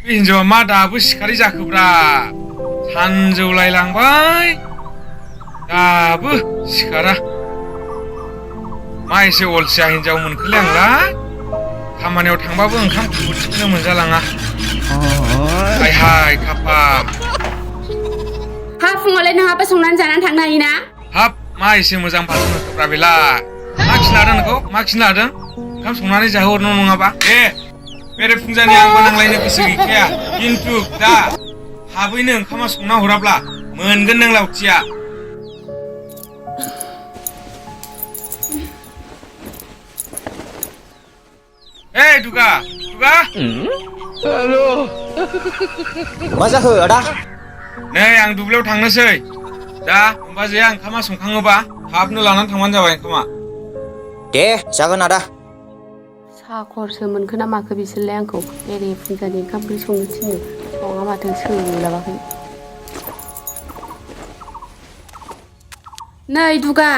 हिन्जावा मा दाबो सिखारि जाखोब्रा सानजौलायलांबाय दाबो सिखारा मा एसे अलसिया हिन्जाव मोनखोलै आंलाय खामानियाव थांबाबो ओंखाम बोथिखौनो मोनजालाङा हाय हाय खाफाल हा फुङावलाय नोंहाबो संनानै जानानै थांनो हायोना हाब मा एसे मोजां बाथ्रा होखोब्रा बेलाय मा खिनो लादों नोंखौ मा खिनो लादों ओंखाम संनानै जाहोहरनो नङाबा बेरे फुंजानि आंबो नांलायनो गोसो गैखाया खिन्थु दा थाबैनो ओंखामा संना हराब्ला मोनगोन नों लावथिया दुगा हेलो मा जाखो आदा नै आं दुब्लियाव थांनोसै दा बाजैया ओंखामा संखाङोबा थाबनो लानानै थांबानो जाबाय ओंखामा दे जागोन आदा साहा खरसो मोनखो ना माखो बिसोरलाय आंखौ बेरे फुंजानि ओंखाम ओंख्रि संनो थिनो सङा माथो सोलाबाखै नै दुगा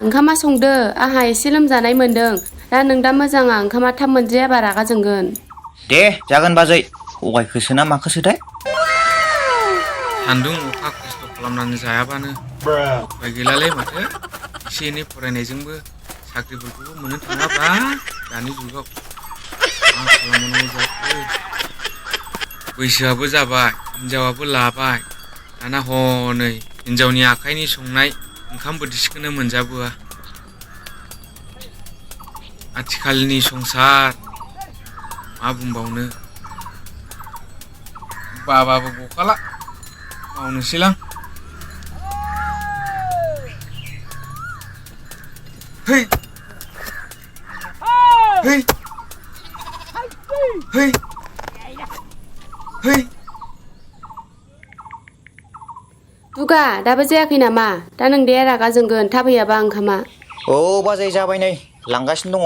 ओंखामा संदो आंहा एसे लोमजानाय मोन्दों दा नों दा मोजाङा ओंखामा थाब मोनजायाबा रागा जोंगोन दे जागोन बाजै सगायखोसो ना माखोसोथाय सान्दुं अखा खस्थ' खालामनानै जायाबानो उफाय गैलालै माथो एसे एनै फरायनायजोंबो साख्रिफोरखौबो मोननो थाङाबा दानि जुगाव मा खालामनांगौ जाखो बैसोआबो जाबाय हिन्जावाबो लाबाय दाना हनै हिन्जावनि आखाइनि संनाय ओंखाम बोथिसेखौनो मोनजाबोआ आथिखालनि संसार मा बुंबावनो बाबाबो बखाला मावनोसैलां hey दुगा दाबो जायाखै नामा दा नों दे रागा जोंगोन थाब हैयाबा ओंखामा औ बाजै जाबाय नै लांगासिनो दङ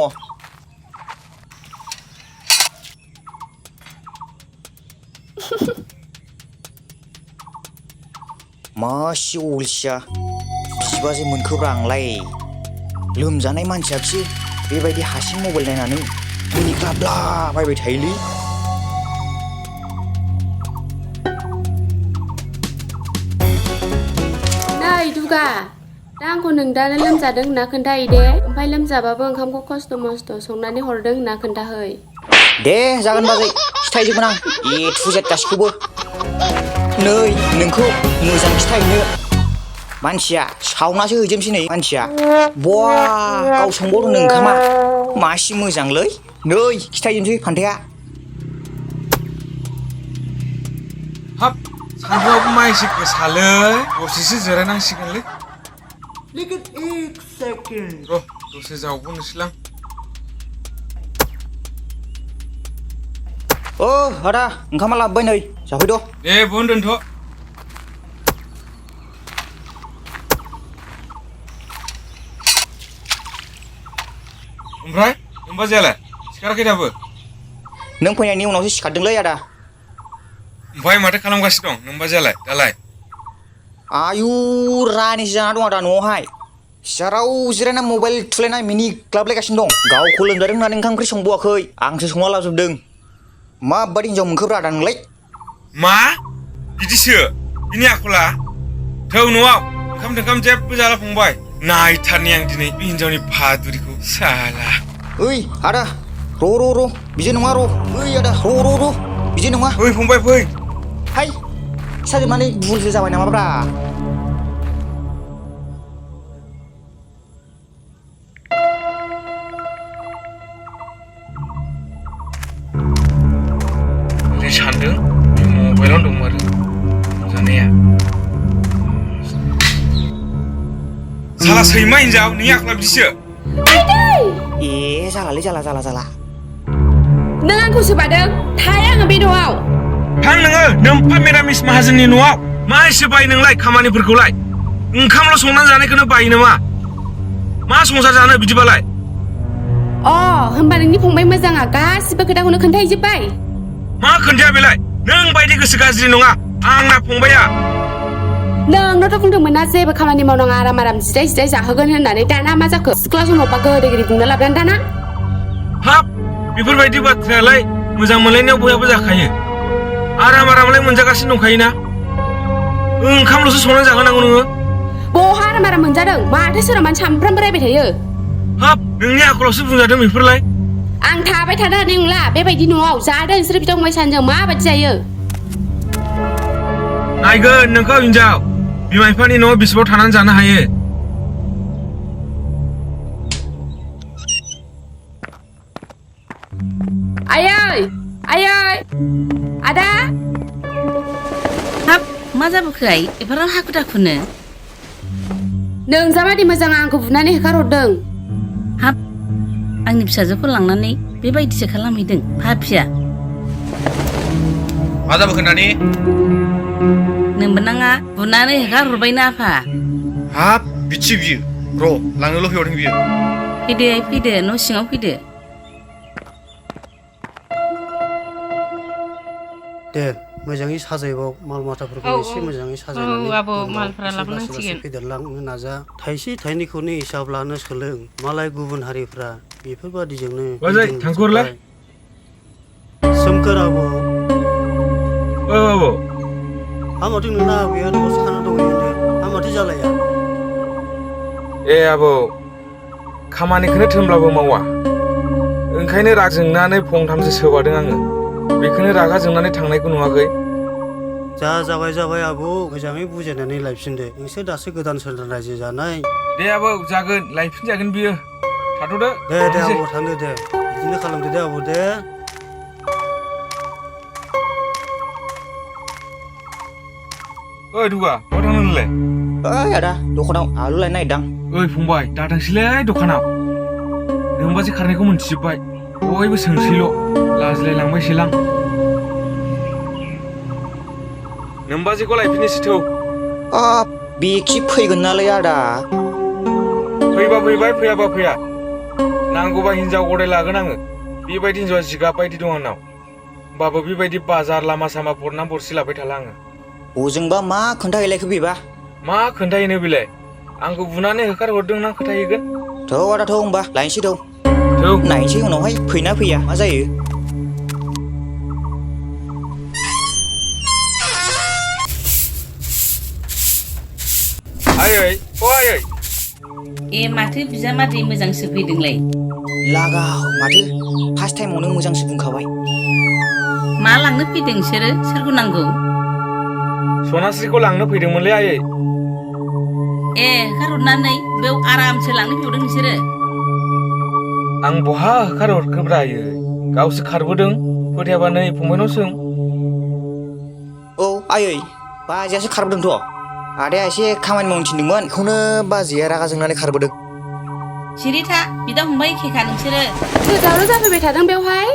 मासि अलसिया बिबाजै मोनखोब्रा आंलाय लोमजानाय मानसियाखि बेबायदि हासिं मबाइल नायनानै मिनिग्लाबला बायबाय थायोलै नै दुगा दा आंखौ नों दानो लोमजादों होनना खोन्थाहै दे ओमफ्राय लोमजाबाबो ओंखामखौ खस्थ' मस्थ' संनानै हरदों होनना खोन्थाहै दे जागोन बाजै खिथायजोबगोन आं ए टु जेड गासिखौबो नै नोंखौ मोजां खिथाहैनो मानसिया सावनासो हैजोबसै नै मानसिया बवा गाव संबावदोंनो ओंखामा मासि मोजांलै नै खिथाहैजोबसै फान्थाया हाब सानदुंआबो मा एसे गोसालै दसेसो जिरायनांसिगोनलै र' दसे जावबोनोसैलां ओ आदा ओंखामा लाबोबाय नै जाफैद' दे बुन दोनथ' ओमफ्राय नोंबाजैयालाय सिखाराखै दाबो नों फैनायनि उनावसो सिखारदोंलै आदा ओमफ्राय माथो खालामगासिनो दं नोंबाजैयालाय दालाय आयु रानिसो जाना दं आदा न'आवहाय सियाराव जिरायना मबाइल थुलायना मिनिग्लाबलायगासिनो दं गावखौ लोमजादों होननानै ओंखाम ओंख्रि संबावाखै आंसो संना लाजोबदों माबायदि हिन्जाव मोनखोब्रा आदा नोंलाय मा बिदिसो बिनि आखला थौ न'आव ओंखाम थोंखाम जेबो जाला फंबाय नायथारनि आं दिनै बे हिन्जावनि फादुरिखौ साला ओइ आदा र' बिदि नङा र' ओइ आदा र' बिदि नङा फै फंबाय फै हाय खिथाजोबनानै भुलसो जाबाय नामाब्रा ओरै सानदों बे मबाइलावनो दं आरो जानाया साला सैमा हिन्जाव नोंनि आखला बिदिसो ए जालालै जाला नों आंखौ सोबादों थाया आङो बे न'आव थां नोङो नोम्फा मिरामिस माहाजोननि न'आव मा एसे बायो नोंलाय खामानिफोरखौलाय ओंखामल' संनानै जानायखौनो बायो नामा मा संसार जानो बिदिबालाय होमबा नोंनि फंबाय मोजाङा गासिबो खोथाखौनो खोन्थाहैजोब्बाय मा खोन्थाया बेलाय नों बायदि गोसो गाज्रि नङा आंना फंबाया नोंनोथ' बुंदोंमोन ना जेबो खामानि मावनाङा आराम जिराय जाहोगोन होननानै दाना मा जाखो सिख्ला समावबा गोदै बुंना लाबोनानै दाना हाब बेफोरबायदि बाथ्रायालाय मोजां मोनलायनायाव बयहाबो जाखायो आराम आरामलाय मोनजागासिनो दंखायोना ओंखामल'सो संनानै जाहोनांगौ नोङो बहा आराम आराम मोनजादों माथो सोरबा मानो सामफ्रामबो रायबाय थायो हाब नोंनि आखलावसो बुंजादों बेफोरलाय आं थाबाय थानो हानाय नंला बेबायदि न'आव जादों नोंसोर बिदा फंबाय सानैजों माबायदि जायो नायगोन नोंखौ हिनजाव बिमा बिफानि न'आव बिसिबाव थानानै जानो हायो आयै आयै आदा हाब मा जाबोखो आइ एफाराव हाखु दाखुनो नोंजामादै मोजां आंखौ बुनानै होखारहरदों हाब आंनि फिसाजोखौ लांनानै बेबायदिसो खालामहैदों पापिया मा जाबोखो नानि नोंबो नाङा बुनानै होखारहरबायना आफा हाब बिथि बियो र' लांनोल' फैहरदों बियो फैदो आइ फैदो न' सिङाव फैदो दे मोजाङै साजायबाव माल माथाफोरखौ एसे मोजाङै साजायनानै आबौ मालफोरा लाबोनांसिगोन फेदेरलांनो नाजा थाइसे थाइनैखौनो हिसाब लानो सोलों मालाय गुबुन हारिफ्रा बेफोरबादिजोंनो थांखुरलाय सोमखोर आबौ औ हामाथो नोंना आबैया न'आवसो थाना दंहैयो हामाथो जालाया ए आबौ खामानिखौनो थोनब्लाबो मावा ओंखायनो राग जोंनानै फंथामसो सोबादों आङो बेखौनो रागा जोंनानै थांनायखौ नुवाखै जाबाय आबौ मोजाङै बुजायनानै लायफिनदो नोंसोर दासो गोदान सोदान रायजो जानाय दे आबौ जागोन लायफिनजागोन बियो थाथ'दो दे आबौ थांदो दे बिदिनो खालामदो दे आबौ दे ओइ दुगा बहा थांनो नोंलाय ओइ आदा दखानाव आलु लायनो नागिरदां ओइ फंबाय दाथांसैलै दखानाव नोंबासो खारनायखौ मोनथिजोब्बाय बयबो सोंसैल' लाजिलायलांबायसैलां नोंबाजैखौ लायफिननोसै थौ बेखि फैगोन नालाय आदा फैबा फैबाय फैयाबा फैया नांगौबा हिनजाव गदाय लागोन आङो बेबायदि हिनजावा जिगाब बायदि दं आंनाव होमबाबो बेबायदि बाजार लामा सामा बरना बरसि लाबाय थाला आङो हजोंबा मा खोन्थाहैलायखो बेबा मा खोन्थाहैनो बेलाय आंखौ बुनानै होखारहरदों ना खोन्थाहैगोन थौ आदा थौ होमबा लायनोसै थौ थौ नायनोसै उनावहाय फैना फैया मा जायो आयै अ आयै ए माथो बिजामादै मोजांसो फैदोंलाय लागाव माथो फार्स्ट टाइमावनो मोजांसो बुंखाबाय मा लांनो फैदों नोंसोरो सोरखौ नांगौ सनास्रिखौ लांनो फैदोंमोनलै आयै ए होखारहरनानै बेयाव आरामसो लांनो फैदों नोंसोरो आं बहा होखारहरखोब्रा आयै गावसो खारबोदों फोथायाबा नै फंबायनाव सों औ आयै बाजैयासो खारबोदोंथ' आदाया एसे खामानि मावनो थिनदोंमोन बेखौनो बाजैया रागा जोंनानै खारबोदों सिरिथा बिदा फंबाय एखेखा नोंसोरो सोर दावराव जाफैबाय थादों बेवहाय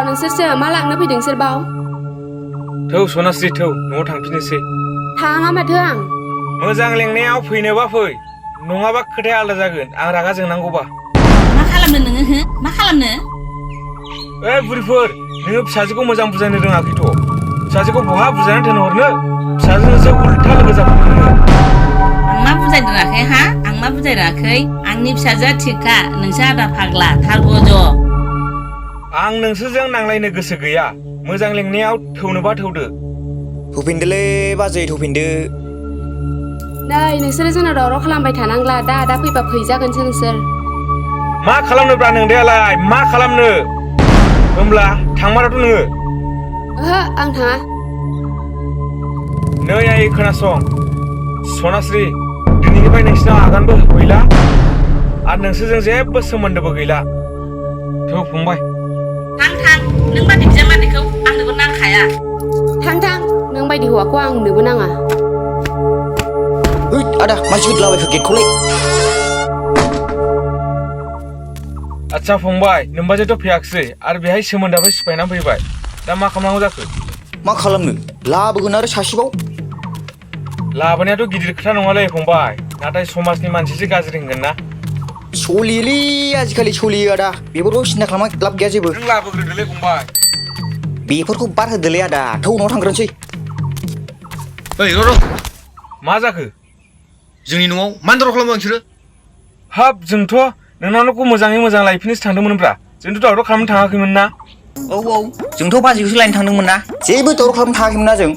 नोंसोरसो मा लांनो फैदों नोंसोर बाव थौ सनास्रि थौ न'आव थांफिननोसै थाङा माथो आं मोजां लेंनायाव फैनोबा फै नङाबा खोथाया आलादा जागोन आं रागा जोंनांगौबा मा खालामनो नोङो हो मा खालामनो ओइ बुरिफोर नोङो फिसाजोखौ मोजां बुजायनो रोङाखैथ' फिसाजोखौ बहा बुजायनानै दोनहरनो फिसाजोंसो उल्था लोगो जाफैदों नोङो आं मा बुजायरोङाखै हा आं मा बुजायरोङाखै आंनि फिसाजोआ थिगखा नोंसो आदा फाग्ला थारगज' आं नोंसोरजों नांलायनो गोसो गैया मोजां लेंनायाव थौनोबा थौदो थौफिनदोलै बाजै थौफिनदो नै नोंसोरो जोंनाव दावराव खालामबाय थानांला दा आदा फैबा फैजागोनसो नोंसोर मा खालामनोब्रा नोंदायालाय मा खालामनो होमब्ला थांमाराथ' नोङो ओहो आं थाङा नै आयै खोनासं सनास्रि दिनैनिफ्राय नोंसिनाव आगानबो गैला आरो नोंसोरजों जेबो सोमोन्दोबो गैला थौ फंबाय थां नों बादि बिजामादैखौ आंनोबो नांखाया थां नों बायदि हौवाखौ आंनोबो नाङा ओइ आदा मानसि होदलाबायखो गेटखौलाय आच्छा फंबाय नोंबाजैथ' फैयाखिसै आरो बेहाय सोमोन्दोआबो सिफायनानै फैबाय दा मा खालामनांगौ जाखो मा खालामनो लाबोगोन आरो सासेबाव लाबोनायाथ' गिदिर खोथा नङालै फंबाय नाथाय समाजनि मानसिसो गाज्रि होनगोन ना सोलियोलै आजिखालि सोलियो आदा बेफोरखौ सिन्था खालामना लाब गैया जेबो नों लाबोग्रोदोलै फंबाय बेफोरखौ बाद होदोलै आदा थौ उनाव थांग्रोनोसै ओइ र' मा जाखो जोंनि न'आव मा दावराव खालामो नोंसोरो हाब जोंथ' नोंनावखौ मोजाङै मोजां लायफिननोसो थांदोंमोनब्रा जोंथ' दावराव खालामनो थाङाखैमोन ना औ जोंथ' बाजैखौसो लायनो थांदोंमोन ना जेबो दावराव खालामनो थाङाखैमोन ना जों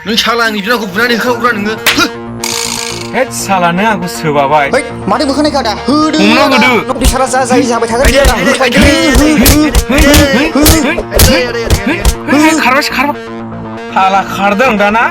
नों साला आंनि बिनाखौ बुनानै होखारहरग्रा नोङो हेद सालानो आंखौ सोबाबाय है माथो बोखानायखा दा होदो हमना आदा। होदो। बिसारा जा जायो जाबाय थागोन बियो दा होबाय थायो खारबाय साला खारदों दाना